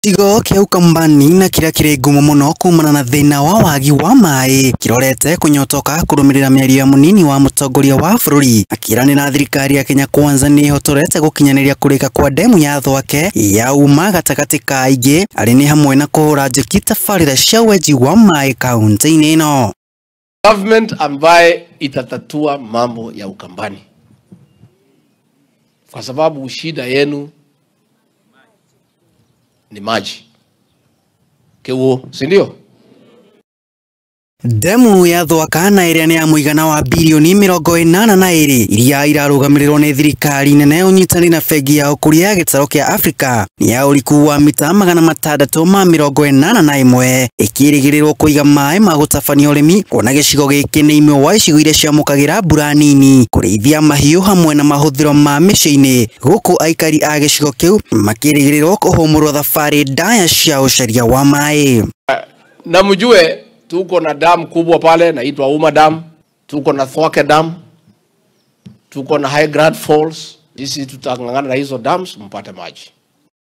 Gĩcigo kĩa Ukambani na kĩrĩa kĩrĩ ngumo mũno kumana na thĩna wa wagi wa maĩ kĩrorete kũnyotoka kũrũmĩrĩra mĩario ya mũnini wa mũtongoria wa bũrũri akĩranĩra thirikari ya Kenya Kwanza nĩ ĩhotorete gũkinyanĩria kũrĩka kwa demu ya Thwake ya uma gatagatĩ ka aingĩ arĩ nĩ hamwe na kũhũra njeki tabarĩra cia wenji wa maĩ kaunti-inĩ ĩno. Government ambaye itatatua mambo ya Ukambani, kwa sababu shida yenu ni maji kewo, si ndio? Demu ya Thwaka na ĩrĩa nĩ ya mũigana wa bilioni 82 iria irarũgamĩrĩrwo nĩ thirikari nene ũnyitanĩri na bengi ya ũkũria ya gĩtarũ kĩa Afrika nĩ ya ũriku wa mita 681 ĩkĩrĩgĩrĩrwo kũiga maĩ ma gũtabania ũrĩmi kuona gĩcigo gĩkĩ nĩ imwe wa icigo iria ciamũkagĩra mbura nini kũrĩithia mahiũ hamwe na mahũthĩro ma mĩciĩ-inĩ gũkũ aikari a gĩcigo kĩu makĩrĩgĩrĩrwo kũhũmũrwo thabarĩ ndaya cia ũcaria wa maĩ. Na mjue tuko na dam kubwa pale naitwa Uma Dam, tuko na Thwake Dam, tuko na High Grade Falls. Sisi tutang'ang'ana na hizo dams mpate maji.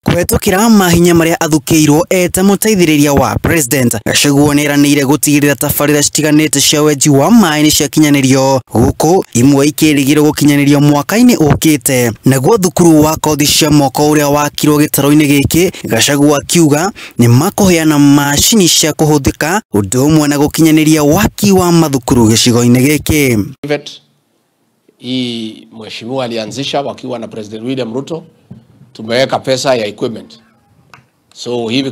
Kũhetũkĩra mahinya marĩa athukĩirwo eta mũteithĩrĩria wa president Gachagua nĩeranĩire gũtigĩrĩra tabarĩra citiganĩte cia wenji wa maĩ nĩ ciakinyanĩrio gũkũ imwe ikĩrĩgĩrĩrwo gũkinyanĩrio mwaka-inĩ ũkĩte. Naguo thukuru wa kothi cia moko ũrĩa wakirwo gĩtarũ-inĩ gĩkĩ Gachagua akiuga nĩ makũheana macini cia kũhũthĩka ũndũ ũmwe na gũkinyanĩria waki wa mathukuru gĩcigo-inĩ gĩkĩ. Hii mheshimiwa alianzisha wakiwa na President William Ruto, tumeweka pesa ya equipment. So hivi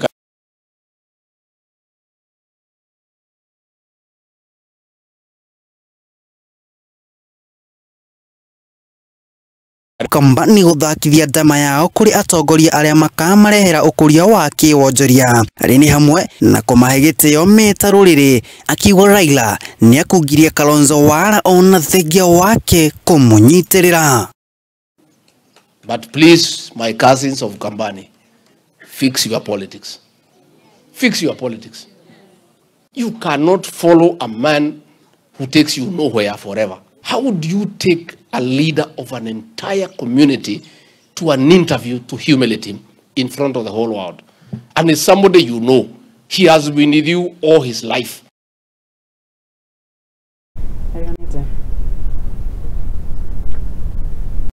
Ukambani gũthakithia ndama yao kũrĩ atongoria arĩa makamarehera ũkũria wa kĩwonjoria arĩ nĩ hamwe na kũmahe gĩtĩo meta rũrĩrĩ. Akiuga Raila nĩakungirie Kalonzo wara ona thengia wake kũmũnyitĩrĩra. But please, my cousins of Ukambani, fix your politics. Fix your politics. You cannot follow a man who takes you nowhere forever. How would you take a leader of an entire community to an interview to humiliate him in front of the whole world? And it's somebody you know. He has been with you all his life.